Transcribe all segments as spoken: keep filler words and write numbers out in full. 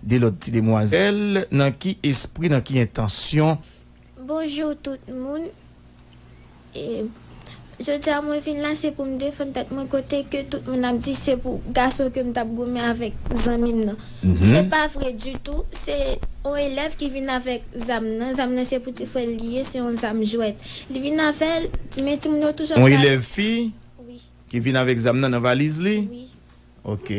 de lòt ti demwazèl, nan ki espri, nan ki entansyon? Bonjou tout moun. E, jodi a mwen vin la se pou m defann tèt mwen kote ke tout moun ap di se pou gason ke m t ap goumen avèk zanmi m nan. Se pa vre ditou, se yon elèv ki vin avèk zam nan. Zam nan se pou ti frè l li ye, se yon zam jwèt. Li vin avè l, men timoun yo toujou ap Yon elèv fi Wi, ki vin avèk zam nan nan valiz li? Wi. Ok.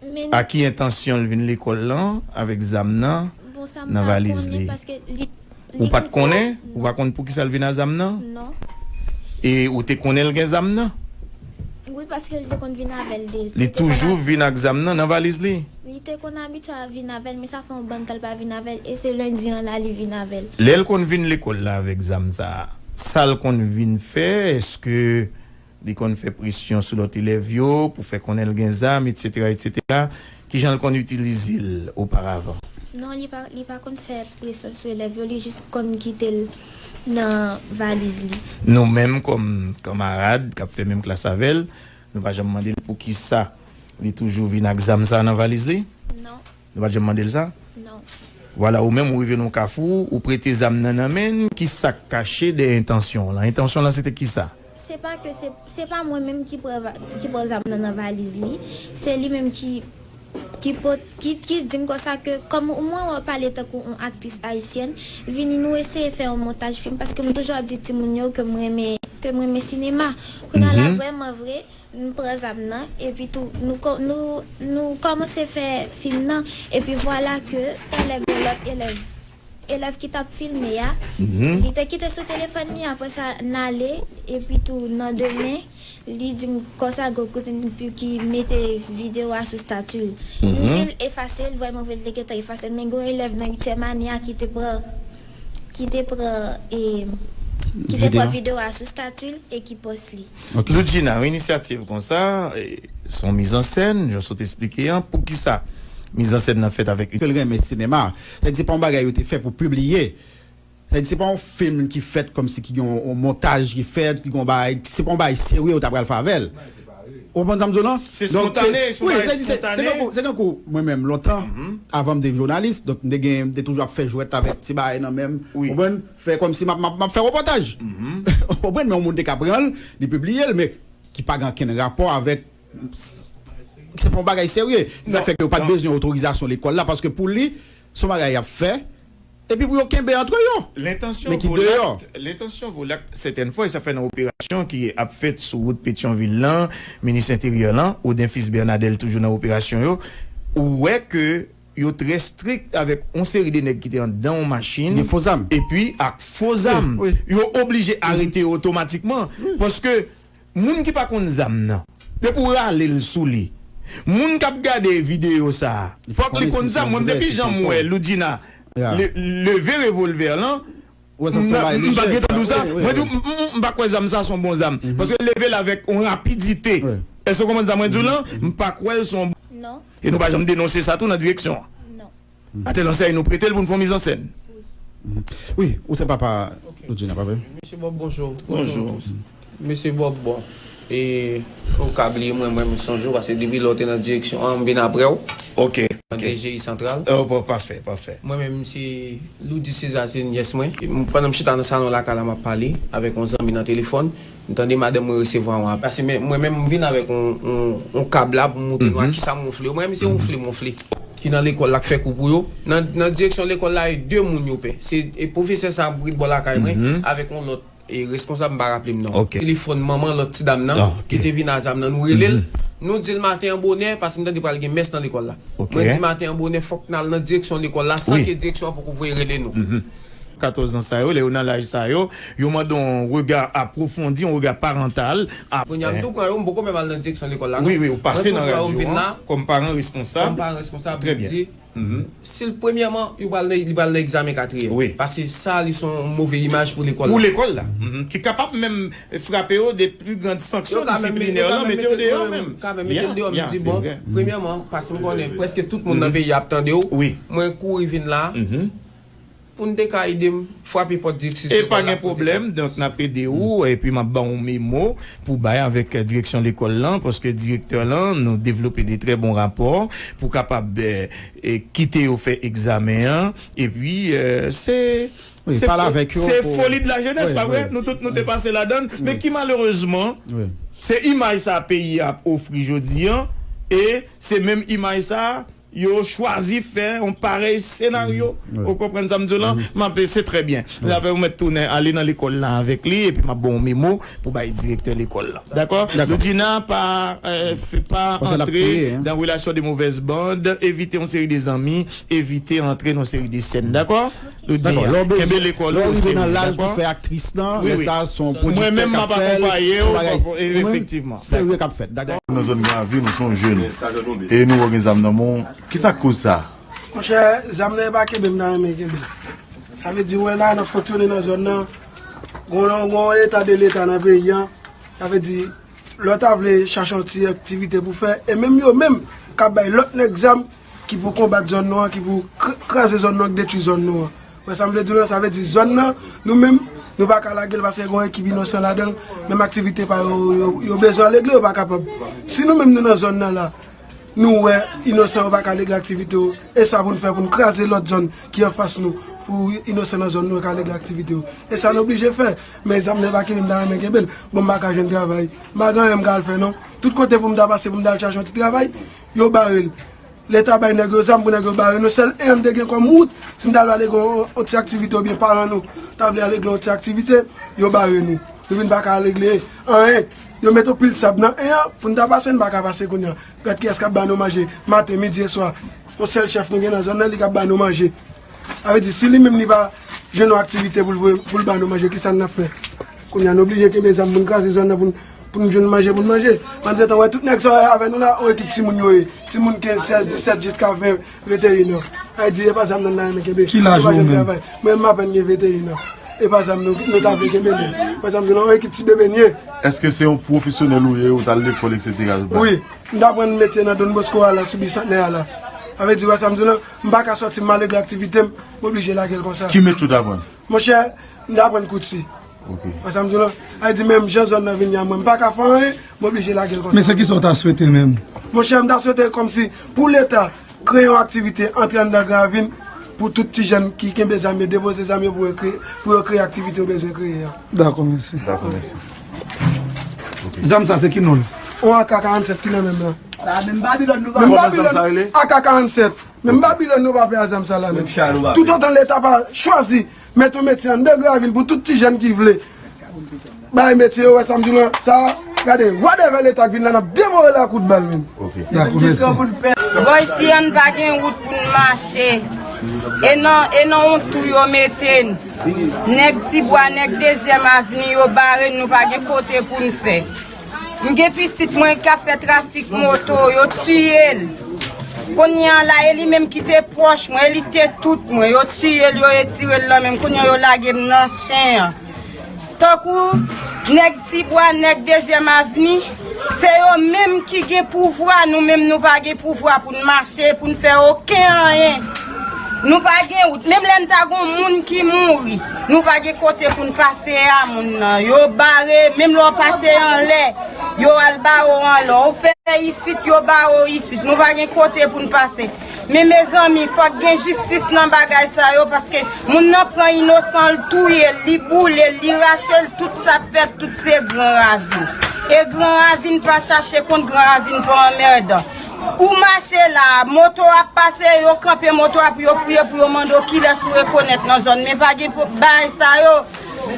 Men A ki entansyon l vin lekòl lan avèk zam nan bon sa m nan pa valiz konnen li? Paske li Ou pa t konnen? Ou pa konn pou ki sa l vin a zam nan? Non. E ou te konnen l gen zam nan? Wi, paske li te konn vin avè l deja. Li toujou vin ak zam nan nan valiz li? Li te konn abitye a vin avè l, men sa fè yon bann tan l pa vin avè l, e se lendi an la li vin avè l. Lè l konn vin lekòl la avèk zam sa, sa l konn vin fè? Èske li konn fè presyon sou lòt elèv yo pou fè konnen l gen zam, etsetera, etsetera? Kijan l konn itilize l oparavan? Non, li pa, li pa konn fè presyon sou elèv yo, li jis konn kite l nan valiz li. Nou menm kòm kanmarad k ap fè menm klas avè l, nou pa janm mande l poukisa li toujou vin ak zam sa nan valiz li? Non, Nou pa t janm mande l sa? Non. Vwala, ou menm ou rive nan yon kafou, ou prete zam nan nan men l, ki sa k kache dèyè entansyon w lan? Entansyon w lan se te kisa? Se pa ke se, se pa mwen menm ki pran va- ki pran zam nan nan valiz li, se li menm ki ki pot ki, ki di m konsa ke kòm ou mwen wè pale tankou yon aktris ayisyèn, vini nou eseye fè yon montaj fim paske m toujou ap di timoun yo ke m renmen ke m renmen sinema. Kounye a la vrèman vre, m pran zam nan epi tou nou ko- nou nou kòmanse fè fim nan epi vwala ke talè gen lòt elèv elèv ki t ap filme a, li te kite sou telefòn li, apre sa n ale, epi tou nan demen li di m konsa gen yon kouzin pou ki mete videyo a sou stati l. M di l efase l, vrèman vre l te gentan efase l, men gen yon elèv nan uityèm ane a ki te pran ki te pran e, ki te pran videyo a sou stati l e ki pòs li. Loudjina, yon inisyativ konsa, e, se yon mizansèn, jan w sot esplike an, poukisa mizansèn nan fèt avèk ke l renmen sinema. Sa di se pa yon bagay yo te fè pou pibliye. Sa di se pa yon fim ki fèt kòmsi ki gen yon, yon montaj ki fèt, ki gen yon bagay, se pa yon bagay serye yo ta pral fè avè l. Ou konprann sa m di w lan? Se spontane, se yon bagay spontane. Se tankou mwen menm, lontan, avan m te jounalis, donk m te gen, m te toujou ap fè jwèt avèk ti bagay nan men m. Ou konprann? Fè kòmsi m ap, m ap, m ap fè repòtaj. Ou konprann? Men yon moun te ka pran l, li pibliye l, men ki pa gen okenn rapò avèk, se pa yon bagay serye. Sa fè ke yo pa t bezwen otorizasyon lekòl la, paske pou li, se yon bagay y ap fè, epi pou yo kenbe antre yo. Men ki deyò. Lentansyon Volak, sètèn fwa, e sa fè nan operasyon ki ap fèt sou wout Petyonvil lan, minis enteryè lan, Audenfils Bernadel toujou nan operasyon yo, ou wè ke yo trè strik avèk yon seri de nèg ki te anndan yon machin. Gen fo zam. Epi ak fo zam. Yo oblije arete yo otomatikman. Paske moun ki pa konn zam nan, depi w rale l sou li, moun k ap gade videyo sa a, fòk li konn zam. Mwen, depi jan m wè Loudjina leve revolvè lan, m pa gentan di w sa. Mwen di w, m pa kwè zam sa se yon bon zam. Paske l leve l avèk yon rapidite. Èske w konprann sa mwen di w lan? M pa kwè l se yon bon. E nou pa janm denonse sa tou nan direksyon an. Atè lan sèy nou prete l pou n fè yon mizansèn. Wi, ou se papa Loudjina, pa vre? Mesye Bob, bonjou. Bonjou. Mesye Bob, bon. E ou ka bliye mwen, mwen, m sonje w, paske depi lè w te nan direksyon an, m vin apre w. Ok. Nan D G I Santral. Oh, pafè, pafè. Mwen menm, se Loudy César, se nyès mwen. Pandan m chita nan salon lakay la, m ap pale avèk yon zanmi nan telefòn, m tande madanm mwen resevwa yon apèl. Paske mwen menm, m vin avèk yon, yon, yon kab la pou m montre nou a kisa m wonfle. Mwen menm, se wonfle m wonfle. Ki nan lekòl la k fè kou pou yo. Nan, nan direksyon lekòl la, e de moun yo pè. Se e pwofesè sa ap ret bò lakay mwen, avèk yon lòt e, responsab, m pa raple m non. Telefòn manman lòt ti dam nan, ki te vin a zam nan, nou rele l. Nou di l maten an bonè, paske m tande pral gen mès nan lekòl la. Mwen di maten an bonè, fòk n al nan direksyon lekòl la, san ke direksyon an poko voye rele nou. Katòz an sa yo, lè yo nan laj sa yo, yo mande yon rega apwofondi, yon rega parantal. Kounye a, m tou pran yo, m poko menm al nan direksyon lekòl la non. Wi, wi, ou pase nan radyo an, kòm paran responsab. Kòm paran responsab, m di, si l premyèman, li pral nan, li pral nan egzamen katriyèm. Paske sa, li se yon move imaj pou lekòl la. Pou lekòl la. Ki kapab menm frape yo de pli grand sanksyon disiplinè lan, mete yo deyò menm. Yo ka menm mete l deyò, m di, bon, premyèman, paske m konnen prèske tout moun nan peyi a ap tande w, mwen kouri vin la. Moun te ka ede m frape pòt direksyon lekòl la. E pa gen pwoblèm, donk n ap ede ou, epi m ap ba w yon memo pou bay avèk, eh, direksyon lekòl lan, paske direktè lan, nou devlope de trè bon rapò pou kapab, eh, eh, kite yo fè egzamen an, epi, eh, se, se foli de la jeunesse, pa vre? Nou tout, nou te pase ladan l, men ki malerezman, se imaj sa peyi a ap ofri jodi an, e se menm imaj sa, yo chwazi fè yon parèy senaryo. Ou konprann sa m di w la? M ap, se trè byen. Apre ou mèt tounen ale nan lekòl la avèk li, epi m ap ba w yon memo pou bay direktè lekòl la. Dakò? Loudjina pa, eh, f-, pa antre dans relation de mauvaise bande, evite yon seri de zanmi, evite antre nan yon seri de sèn. Dakò? Loudjina, kenbe lekòl ou o serye. Dakò? Lè w rive nan laj pou fè aktris lan, lè sa a se yon pwodiktè k ap fè l, se yon bagay serye k ap fèt. Dakò? Nan zòn Gravin, ou se yon jèn. E nou wè w gen zam nan men w. Kisa k koz sa? Monchè, zam nan e pa kenbe m ta renmen kenbe l. Sa vle di, wè la, n ap fonksyone nan zòn nan. Gon, gon eta de leta nan peyi an. Sa vle di, lè w ta vle chache yon ti aktivite pou fè, e menm yo menm k ap bay lòt nèg zam ki pou konbat zòn nou an, ki pou kr-, kraze zòn nou an, ki detwi zòn nou an. Wè sa m vle di w lan, sa vle di zòn nan, nou menm, nou pa ka lage l paske gon ekip inosan ladan l, menm aktivite pa yo, yo, yo bezwen regle, yo pa kapab. Si nou menm nou nan zòn nan la, nou wè inosan yo pa ka regle aktivite yo, e sa pou n fè pou n kraze lòt zòn ki anfas nou, pou inosan nan zòn nou yo ka regle aktivite yo. E sa n oblije fè, men zam nan e pa kenbe m ta renmen kenbe l, bon m pa ka jwenn travay, m pa gen anyen m ka al fè non. Tout kote pou m ta pase pou m ta al chache yon ti travay, yo bare l. Leta bay nèg yo zam pou nèg yo bare nou. Sèl en an n te gen kòm wout, si n ta vle ale gen yon, yon ti aktivite oubyen paran nou ta vle ale gen yon ti aktivite, yo bare nou. Nou vin pa ka regle anyen. Yo mete yon pil sab nan en an pou n ta pase, n pa ka pase kounye a. Gad kiyès k ap ba nou manje maten, midi e swa. Yon sèl chèf nou gen nan zòn nan, li k ap ba nou manje. Sa vle di, si li menm li pa jwenn yon aktivite pou l voye, pou l ba nou manje, kisa n ap fè? Kounye a, n oblije kenbe zam pou n kraze zòn nan, pou n, pou n jwenn manje, pou n manje. Pandan se tan, wè, tout nèg sa w wè avè nou la, yon ekip timoun yo ye. Timoun kenz, sèz, disèt, jiska ven, venteyen an. Sa vle di, e pa zam nan n ta renmen kenbe. Ki laj ou menm? Mwen menm, m apèn gen venteyen an. E pa zam nou, nou ta vle kenbe, non. Pa zam nou, non, yon ekip ti bebe n ye. Èske se yon pwofesyonèl ou ye, ou t al lekòl, etsetera? Wi. M t aprann metye nan Don Bosco a la, sou Bisantnè a la. Sa vle di, wè sa m di w lan, m pa ka sòti, m al regle aktivite m, m oblije lage l konsa. Ki metye w t aprann? Monchè, m t aprann kouti. Ok. Wè sa m di w lan? Sa vle di, menm jan zòn nan vin ye a mwen, m pa ka fè anyen, m oblije lage l konsa. Men se kisa w ta swete menm? Monchè, m ta swete kòmsi pou Leta kreye yon aktivite antre anndan Gran Ravin pou tout ti jèn ki kenbe zam yo, depoze zam yo pou yo kreye, pou yo kreye aktivite yo bezwen kreye a. Dakò, mèsi. Dakò, mèsi. Zam sa se ki non l? On A K karannsèt ki nan men m lan. Sa menm Babilòn nou pa. Menm Babilòn, A K karannsèt. Menm Babilòn nou pa pè a zam sa la menm. Toutotan Leta pa chwazi met yon metye anndan Gran Ravin pou tout ti jèn ki vle bay metye yo, wè sa m di w lan, sa, gade, whatever Leta k vin la, n ap devore l a kout bal menm. Ok. Dakò, mèsi. Bò isi an pa gen wout pou n mache. E nan, e nan yon twou yo mete n. Nèg Tibwa, nèg Dezyèm Avni, yo bare n, nou pa gen kote pou n fè. M gen pitit mwen k ap fè trafik moto, yo tiye l. Kounye a la, e li menm ki te pwòch mwen, e li te tout mwen. Yo tiye l, yo retire l nan men m. Kounye a, yo lage m nan chen an. Tankou nèg Tibwa, nèg Dezyèm Avni, se yo menm ki gen pouvwa, nou menm nou pa gen pouvwa pou n mache, pou n fè okenn anyen. Nou pa gen wout. Menm lè n ta gon moun ki mouri, nou pa gen kote pou n pase a moun nan. Yo bare, menm lè w pase anlè, yo al bare w anlè. Ou fè isit, yo bare w isit. Nou pa gen kote pou n pase. Men mezanmi, fòk gen jistis nan bagay sa yo, paske moun nan pran inosan l, touye l, li boule l, li rache l, tout sa k fèt, tout se Gran Ravin. E Gran Ravin pa chache kont, Gran Ravin pa anmèdan. Ou mache la, moto ap pase, yo kanpe moto a pou yo fouye, pou yo mande w kilès ou rekonèt nan zòn. Men pa gen po-, bagay sa yo.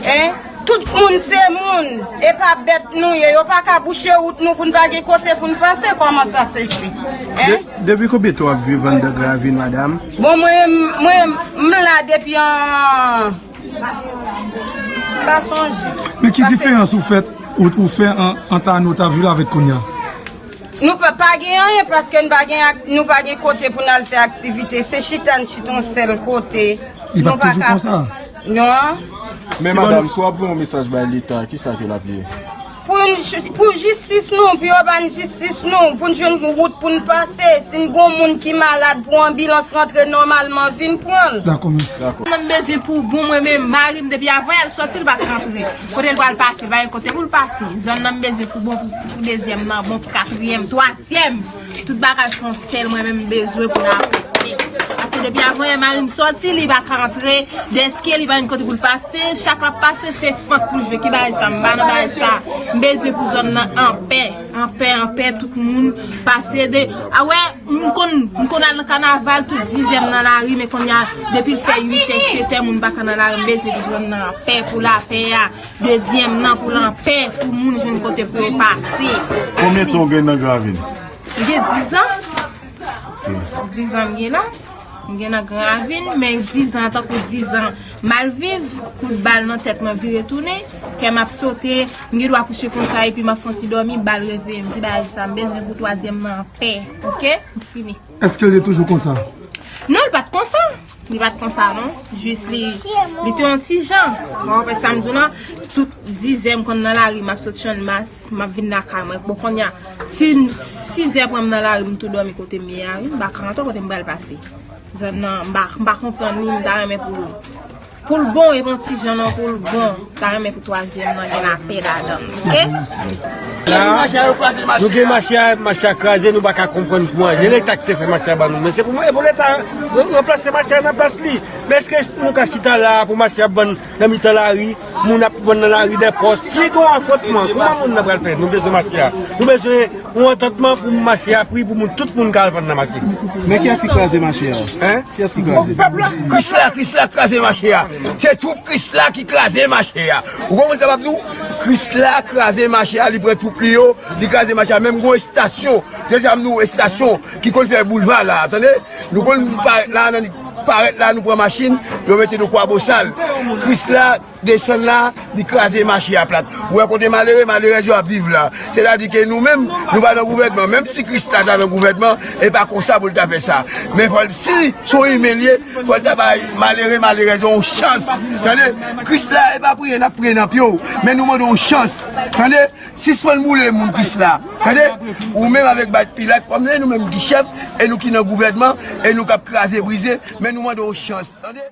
Hein? Tout moun se moun, e pa bèt nou ye. Yo pa ka bouche wout nou pou n pa gen kote pou n pase. Kòman sa se fè? Hein? De-, depi konbyen tan w ap viv anndan Gran Ravin, madanm? Bon, mwen, mwen, m la depi an, m pa sonje. Men ki diferans ou fè, ou, ou fè an, ant ane w t ap viv la avèk kounye a? Nou pa, pa gen anyen paske n pa gen ak-, nou pa gen kote pou n al fè aktivite. Se chita n chita yon sèl kote. Li p ap toujou konsa? Non. Men madanm, si w ap voye yon mesaj bay Leta, kisa ke l ap ye? Pou n Pou jistis nou, pou yo ban jistis nou, pou n jwenn wout pou n pase. Si n gon moun ki malad, pou anbilans rantre nòmalman, vin pran l. Dakò, mèsi. Nan m bezwen pou bon mwen menm, mari m depi avan y al sòti, li pa t rantre. Kote l pral pase, li pa gen kote pou l pase. Zòn nan m bezwen pou bon, pou, pou dezyèm nan, bon pou katriyèm, twazyèm. Tout bagay fè yon sèl mwen menm m bezwen pou n avanse. Paske depi avan yè mari m sòti, li pa ka antre, dèske li pa gen kote pou l pase, chak l ap pase se fant pou l jwe. Ki bagay sa, m pa nan bagay sa. M bezwen pou zòn nan anpè, anpè, anpè, tout moun pase de. A wè, m konn, m konn al nan kanaval, tout dizyèm nan lari, men kounye a, depi l fè uit è, sèt è, moun pa ka nan lari, m bezwen pou zòn nan anpè, pou lapè a, dezyèm nan, pou l anpè, pou moun jwenn kote pou yo pase. Konbyen tan w gen nan Gravin? M gen dizan. Dizan m gen la. M gen nan Gran Ravin, men dizan an tankou dizan m al viv, kout bal nan tèt mwen vire tounen, kè m ap sote, m gen dwa kouche konsa epi m ap fè yon ti dòmi, bal reveye m. Di bagay sa, m bezwen pou twazyèm nan anpè, oke? M fini. Èske l te toujou konsa? Non, l pa t konsa. Li pa t konsa non. Jis li, li te yon ti jan. Mwen wè sa m di w nan, tout dizè m konn nan lari, m ap sot Channmas, m ap vin lakay mwen. Bon, kounye a, si sizè pran m nan lari, m tou dòmi kote m ye a, wi. M pa ka antre kote m pral pase. Zòn nan, m pa, m pa konprann li, m ta renmen pou, pou l bon, e bon ti jan nan pou l bon. M ta renmen pou twazyèm nan gen lapè ladan l, oke? La, nou gen mache a, mache a kraze, nou pa ka konprann pou manje. Leta ki te fè mache a ban nou. Men se pou mwen, e pou Leta ranplase mache a nan plas li. Men èske nou ka chita la pou mache a ap vann nan mitan lari, moun ap vann nan lari dèpòs? Si gon afwontman, kòman moun nan pral fè? Nou bezwen mache a. Nou bezwen yon antantman pou mache a pri pou moun, tout moun ka al vann nan mache. Men kiyès ki kraze mache a? Hein? Kiyès ki kraze? Krisla, Krisla kraze mache a. Se twoup Krisla ki kraze mache a. Ou konprann sa m ap di w? Krisla kraze mache a, li pran twoup li yo, li kraze mache a. Menm gon estasyon, deja m di w estasyon ki konn fè boulva la, tande? Nou konn parèt la, nan parèt la, nou pran machin, yo mete nou Kwabosal. Krisla desann la, li kraze mache a plat. Ou wè kote malere, malerèz yo ap viv la. Sètadi ke nou menm, nou pa nan gouvènman. Menm si Krisla ta nan gouvènman, e pa konsa pou l ta fè sa. Men fò l, si se yon imen l ye, fò l ta bay malere, malerèz yo yon chans. Tande? Krisla, e pa priye n ap priye nan pye w. Men nou mande yon chans. Tande? Sispann boule moun Krisla. Tande? Ou menm avèk Bat Pilat, kòm nou, e nou menm ki chèf, e nou ki nan gouvènman, e nou k ap kraze, brize, men nou mande yon chans. Tande?